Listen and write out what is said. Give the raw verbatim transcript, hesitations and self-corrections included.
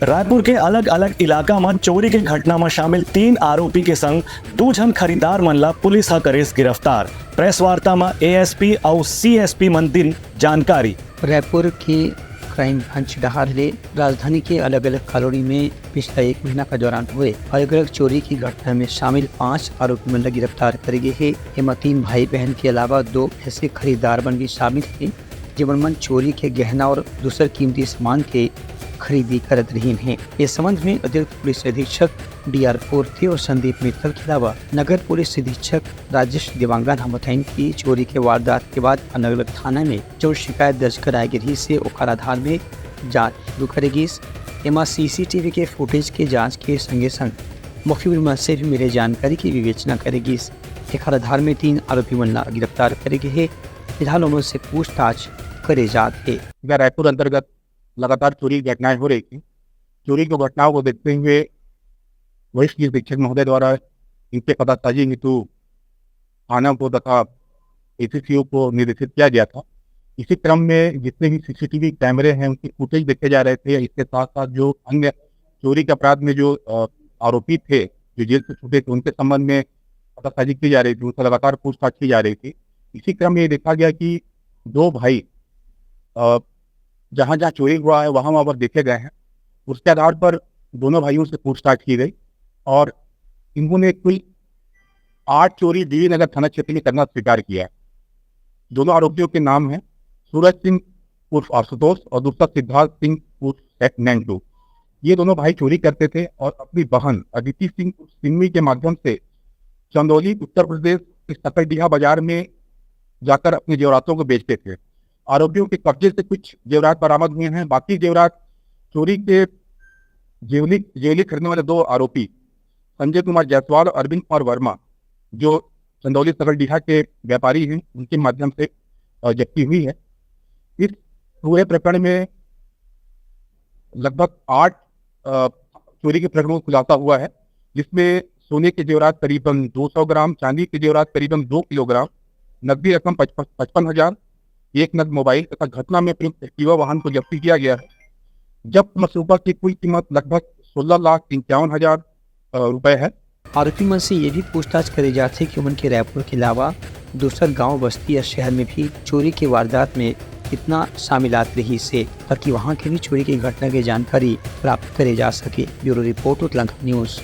रायपुर के अलग-अलग इलाका म चोरी के घटना म शामिल तीन आरोपी के संग दू झन खरीदार मन ला पुलिस ह करिस गिरफ्तार। प्रेस वार्ता म एएसपी अउ सीएसपी मन दिन जानकारी। रायपुर के क्राइम ब्रांच डहार ले राजधानी के अलग-अलग कॉलोनी में पिछला एक महीना का दौरान हुए अलग-अलग चोरी की घटना में शामिल पांच आरोपी मन ला गिरफ्तार करे गे हे। एमा तीन भाई बहन के अलावा दो ऐसे खरीदार मन भी शामिल हे, जेमन मन चोरी के गहना और दूसर कीमती सामान के खरीदी करत रहिन हे। इस संबंध में अतिरिक्त पुलिस अधीक्षक डीआर पोर्ते और संदीप मित्तल के अलावा नगर पुलिस अधीक्षक राजेश देवांगन ह बताइन कि चोरी के वारदात के बाद अलग-अलग थाना में जो शिकायत दर्ज कराए गे रहिस हे, ओकर आधार में जांच शुरू करे गिस। एमा सीसीटीवी के फुटेज के जांच के संगे संग मौखिक विमर्श से भी मिले जानकारी की विवेचना करे गिस। एखर आधार में तीन आरोपी मन ला गिरफ्तार करे गे हे। फिलहाल ओमन से पूछताछ करे जात हे। इधर रायपुर अंतर्गत लगातार चोरी की घटनाएं हो रही थी। चोरी की घटनाओं को देखते हुए वरिष्ठ पुलिस अधीक्षक महोदय द्वारा इनके पतासाजी हेतु थाना को तथा एसीसीओ को निर्देशित किया गया था। इसी क्रम में जितने भी सीसीटीवी कैमरे हैं, उनकी फुटेज देखे जा रहे थे। इसके साथ साथ जो अन्य चोरी के अपराध में जो, अ, आरोपी थे, जो जेल से छूटे थे, उनके संबंध में पतासाजी की जा रही थी, उनसे लगातार पूछताछ की जा रही थी। इसी क्रम में ये देखा गया कि दो भाई, अ, जहाँ-जहाँ चोरी हुआ है, वहाँ-वहाँ पर देखे गए हैं। उसके आधार पर दोनों भाइयों से पूछताछ की गई और इन्होंने कुल आठ चोरी डीवी नगर थाना क्षेत्र में करना स्वीकार किया है। दोनों आरोपियों के नाम हैं सूरज सिंह उर्फ आशुतोष और दूसरा सिद्धार्थ सिंह उर्फ सेट नैंटू। ये दोनों भाई चोरी करते थे और अपनी बहन अदिति सिंह उर्फ सिम्मी के माध्यम से चंदौली, उत्तर प्रदेश के सकलडीहा बाजार में जाकर अपने जेवरातों को बेचते थे। आरोपियों के कब्जे से कुछ जेवरात बरामद हुए हैं। बाकी जेवरात चोरी के जेवली, जेवली खरीदने वाले दो आरोपी संजय कुमार जायसवाल और अरविंद कुमार वर्मा, जो चंदौली सकलडीहा के व्यापारी हैं, उनके माध्यम से, अ, जब्ती हुई है। इस पूरे प्रकरण में लगभग आठ, अ, चोरी के प्रकरणों का खुलासा हुआ है, जिसमें सोने के जेवरात करीबन दो सौ ग्राम, चांदी के जेवरात करीबन दो किलोग्राम, नकदी रकम पचपन, पचपन हजार, एक नग मोबाइल तथा घटना में प्रयुक्त एक्टिवा वाहन को जब्ती किया गया है। जब्त मसरूका की कुल कीमत लगभग सोलह लाख इक्यावन हजार, अ, रुपए है। आरोपी मन से ये भी पूछताछ करे जाथे कि ओमन के रायपुर के अलावा दूसर गांव, बस्ती या शहर में भी चोरी के वारदात में कितना शामिलात रहिस हे, ताकि वहां के भी चोरी की घटना की जानकारी प्राप्त करे जा सके। Bureau report, Utlang news.